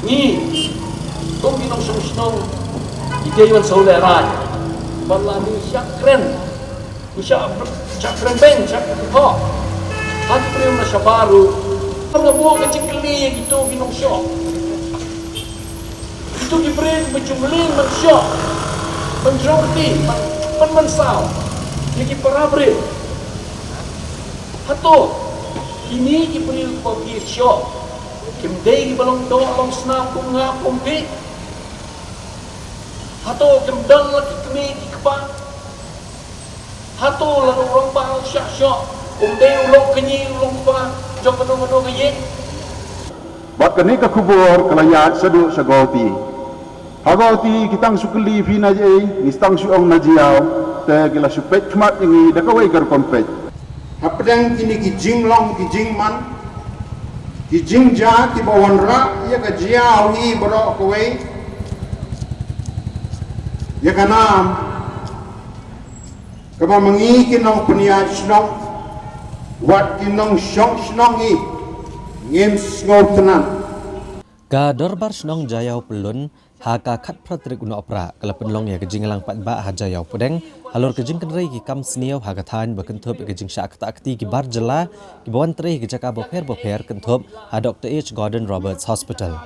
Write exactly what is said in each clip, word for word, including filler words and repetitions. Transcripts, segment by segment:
Ngi kum ki nongshong shnong, ngi dei ban sngewlehraiñ ban la ngi shah kren, ngi shah, shah kren beiñ, shah kren thoh ha ki briew na shabar ruh. Ban da buh ka jingkylli ïa kito ki nongshong, kito ki briew ba ju mlien ban shoh, ban jrong kti, ban, ban, ban saw ïa ki para briew. Hato kine ki briew ba phi shoh kim dei kiba long doh long snam kum nga kum phi? Hato kim don la ki kmie ki kpa? Hato la u rangbah u shah shoh um dei u long kñi u long kpa jong kano kano ka ïing? Bad kane ka khubor ka la ïaid shaduh sha Guwahati. Ha Guwahati ki tang shu kylli phi na ei, ngi tang shu ong na Jaïaw, te ki la shu peit khmat ïa ngi da kawei ka rukom peit. Hapdeng kine ki jinglong ki jingman, ki jingjia kiba wanrah ïa ka Jaïaw hi baroh kawei, ïa ka nam kaba ma ngi ki nongpynïaid shnong wat ki nongshong shnong ngi ngim sngewtynnad. Ka Dorbar Shnong Jaïaw Pyllun ha ka khatphra tarik u Nohprah ka la pynlong ïa ka jingïalang paidbah ha Jaïaw Pdeng halor ka jingkynrei ki kam sniew ha ka thaiñ ba kynthup ïa ka jingshah ktah kti ki bar jylla kiba wan trei ha ki jaka bapher bapher kynthup ha Doctor H Gordon Roberts Hospital.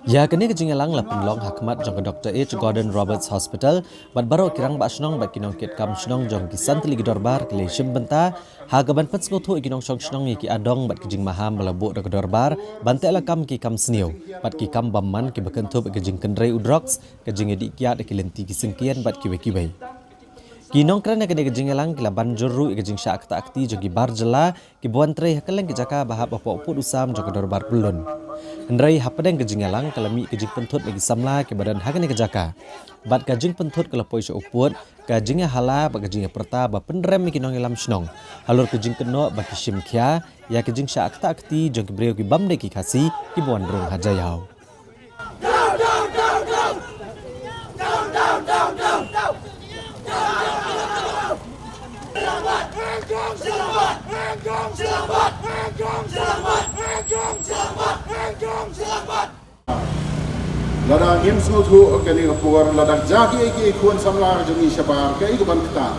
Ïa kane ka jingïalang la pynlong ha khmat jong ka Doctor H Gordon Roberts Hospital bad baroh ki rangbah shnong bad ki nongkitkam shnong jong ki san tylli ki dorbar ki la shim bynta ha kaban pynsngewthuh ïa ki nongshong shnong ïa ki adong bad ki jingmaham ba la buh da ka dorbar ban teh lakam ki kam sniew bad ki kam bymman kiba kynthup ïa ka jingkynrei u drugs, ka jingïadih kiad ïa ki lynti ki syngkien bad kiwei kiwei. Ki nongkren ha kane ka jingïalang ki la ban jur ruh ïa ka jingshah ktah kti jong ki bar jylla kiba wan trei ha kylleng ki jaka ba hap hapoh pud u sam jong ka Dorbar Pyllun. Hynrei hapdeng ka jingïalang ka la mih ka jingpynthut na ki samla kiba don ha kane ka jaka. Bad ka jingpynthut ka la poi sha u pud, ka jingïahala bad ka jingïapyrta ba pynrem ïa ki nongïalam shnong halor ka jingkynnoh ba ki shim khia ïa ka jingshah ktah kti jong ki briew ki bym dei ki Khasi kiba wan rung ha Jaïaw. Lada ngim sngewthuh kane ka por, lada jia kiei kiei khun samla jong ngi shabar, kaei ka ban ktah?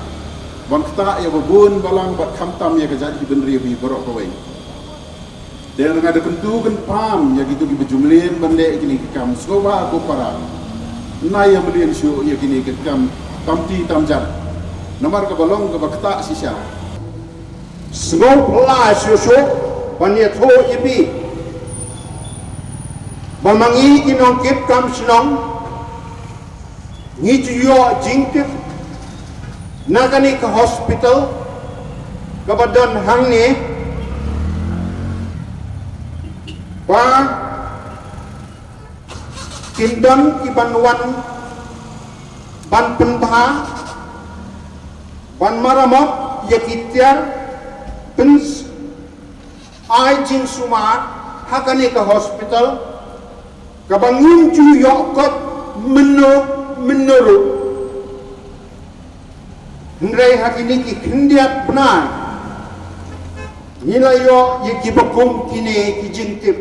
Ban ktah ïa ba bun balang bad khamtam ïa ka jaitbynriew hi baroh kawei. Te nga da kyntu kynpam ïa kito kiba ju mlien ban leh kine ki kam, sngewbha ko para, nai ïa mlien shuh ïa kine ki kam tam ti tam jan. Namar kaba long kaba ktah shisha. Sngewphylla shuh shuh ban ïathuh ïa phi ba ma ngi ki nongkitkam shnong ngi ju ïoh jingtip na kane ka hospital kaba don hangne ba kin don ki ban wan ban pynbha, ban maramot ïa ki tiar, pyn ai jingsumar ha kane ka hospital kaba ngim ju ïoh kot mynno mynno ruh. Hynrei ha kine ki khyndiat bnai ngi la ïoh ïa kiba kum kine ki jingtip.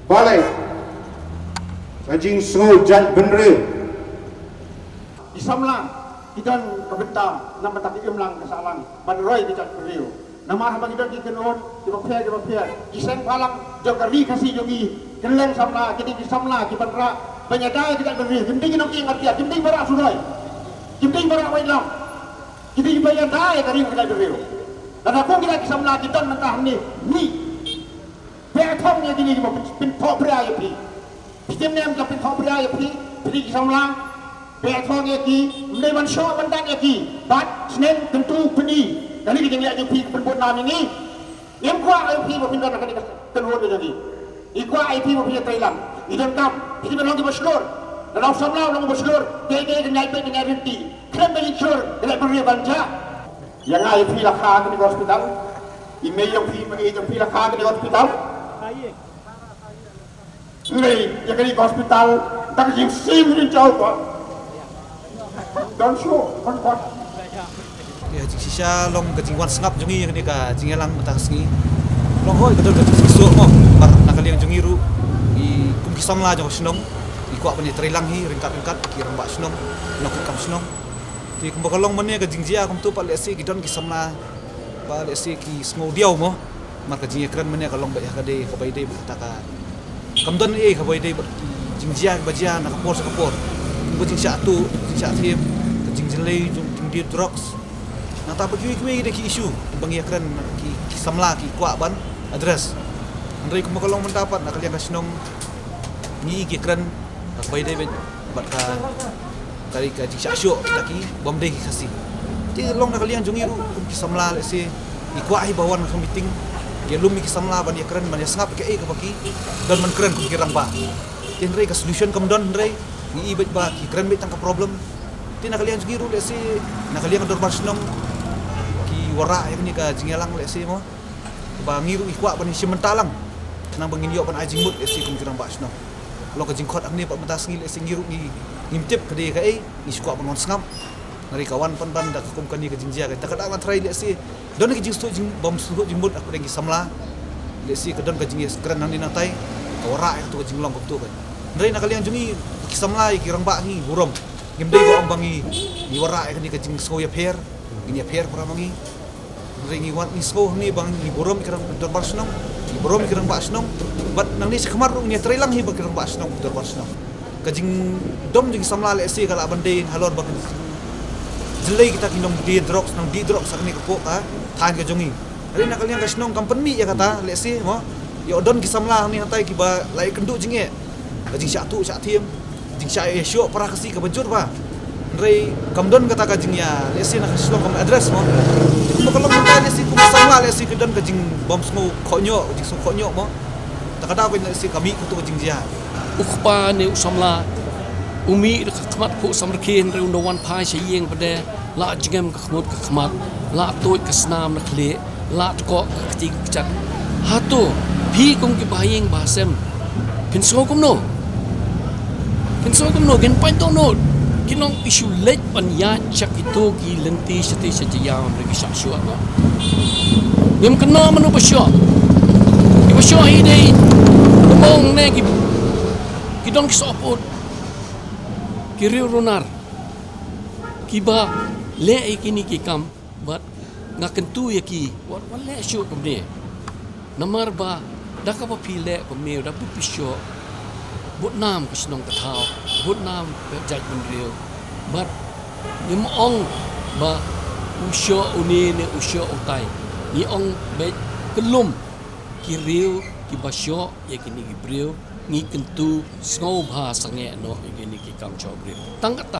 Balei? Ka jingsngew jaitbynriew. Ki samla ki don ka bynta na ka bynta ka imlang ka sahlang ban roi ki jaitbynriew. Namar haba ki don ki kynhun kiba pher kiba pher, ki seng bhalang jong ka ri Khasi jong ngi, kylleng samla ki dei ki samla kiban rah ban ïada ïa ki jaitbynriew. Kim dei ki nongkieng artiar, kim dei ba rah suroi, kim dei ba rah waitlam, ki dei kiba ïada ïa ka ri ka jaitbynriew. Lada kum ki dei ki samla ki don mynta hangne, ngi Pynthong ïa kine kiba pyn-, pynthohbria ïa phi. Phi tip ne em ka pynthohbria ïa phi, phi ki samla. Pynthong ïa ki, ym dei ban shoh ban dan ïa ki. Bad sneng kyntu pyni. Kane ka jingleh jong phi ka pynbud nam ïa ngi. Ngim kwah ïa phi ba phin don ha kane ka kynhun ka jong ngi. Ngi kwah ïa phi ba phin ïatrei lang. Ngi donkam phi ban long kiba shlur. Lada u samla u long uba shlur, dei dei ka ngai peit ka ngai rynti. Khlem da ngi shlur, ka ngai pynriew ban jah. Ïa nga ïa phi la kha kane ka hospital. I mei jong phi, i mei jong phi la kha kane ka hospital. Ngi ïa kane ka hospital, tang jingsim rin jaw ba. Don shuh, don kot. Ïa jingshisha long ka jingwan sngap jong ngi ïa kane ka jingïalang mynta ka sngi. Long hoi ka don ka jingsngewsuk mo. Namar na ka liang jong ngi ruh, i kum ki samla jong ka shnong, i kwah ban ïatreilang hi ryngkat ryngkat ki rangbah shnong, nongkit kam shnong. Te kumba ka long mynne ka jingjia kumto pat lehse ki don ki samla ba lehse ki sngew diaw mo. Namar ka jingïakren mynne ka long beit ha ka dei kaba ïadei bad kata ka, kam don ei kaba ïadei bad ki jingjia kiba jia na ka por sha ka por. Kum ka jingshah tuh, jingshah thiem, ka jingjlei, jingdie drugs. Nangta pat kiwei kiwei de ki issue ba ngi ïakren, ki, ki samla ki kwah ban address. Hynrei kumba ka long mynta pat na ka liang ka shnong ngi ki ïakren kaba ïadei bad, bad ka, ka, ka jingshah shoh kita ki bym dei ki Khasi. Te long na ka liang jong ngi ruh kum ki samla lehse ngi kwah hi ba wan ka meeting, ïalum ïa ki samla ban ïakren, ban ïasngap kaei kaba ki don ban kren kum ki rangbah. Te hynrei ka solution kam don, hynrei ngi i beit ba ki kren beit tang ka problem. Te na ka liang jong ngi ruh lehse na ka liang ka dorbar shnong ki wanrah ïa kane ka jingïalang lehse mo, ba ngi ruh ngi kwah ban ïashim bynta lang, khnang ba ngin ïoh ban ai jingmut lehse kum ki rangbah shnong. Long ka jingkhot hangne pat mynta sngi lehse ngi ruh ngi, ngim tip ka dei kaei, ngi shu kwah ban wan sngap. Hynrei ka wan pynban da ka kum kane ka jingjia ka, ta ka dak la trai lehse don ka jingsngewthuh jing, bym sngewthuh jingmut ha pdeng ki samla. Lehse ka don ka jingïakren nangne nangtai, ka wanrah ïa kato ka jinglong kumto ka. Hynrei na ka liang jong ngi ki samla ïa ki rangbah ngi burom. Ngim dei ba ong ba ngi, ngi wanrah ïa kane ka jingsngew ïapher, ngin ïapher para ma ngi. Hynrei ngi wan ngi sngew hangne ba ngi burom ïa ki rang, dorbar shnong, ngi burom ïa ki rangbah shnong. Bad nangne shakhmat ruh ngin ïatreilang hi bad ki rangbah shnong, dorbar shnong. Ka jingdom jong ki samla lehse ka lah ban dei halor ba ka jingjlei kita ki nongdie drugs, nongdie drugs ha kane ka pok ka thaiñ ka jong ngi. Hynrei na ka liang ka shnong kam pynmih ïa kata lehse mo. Ïoh don ki samla hangne hangtai kiba la ïakynduh jingeh, ka jingshah tuh shah thiem, jingshah ïa shoh para Khasi kaba jur ba. Hynrei kam don kata ka jingïa, lehse na ka shnong kam address mo. Kumba ka long mynta lehse kum ki samla lehse ka don ka jingbym sngew khohñioh, ka jingsngew khohñioh mo. Ta ka daw ka lehse ka mih kato ka jingjia. U kpa ne u samla u mih da ka khmat phuh samrkhie, hynrei un da wan phai sha ïing pat de, la jngem ka khmut ka khmat, la tuid ka snam na khlieh, la tkoh ka kti ka kjat. Hato phi kum ki bahaïing bahasem phin sngew kumno? Phin sngew kumno? Ngin pyndonkam noh. Ki nong, phi shu leit ban ïaid sha kito ki lynti shatei sha jaiaw, hynrei ki shah shoh noh. Ngim kynmaw mano ba shoh. Kiba shoh hi dei kumba ong ne ki, ki don ki sohput, ki riew runar, kiba leh ïa kine ki kam. Bad nga kyntu ïa ki, wat, wat leh shuh kumne. Namar ba da kaba phi leh kumne, da ba phi shoh, bun nam ka shnong ka thaw, bun nam ka jaitbynriew. Bad ngim ong ba u shoh une ne u shoh utai. Ngi ong beit kyllum ki riew kiba shoh ïa kine ki briew, ngi kyntu sngewbha sangeh noh ïa kine ki kam shoh briew. Tang kata.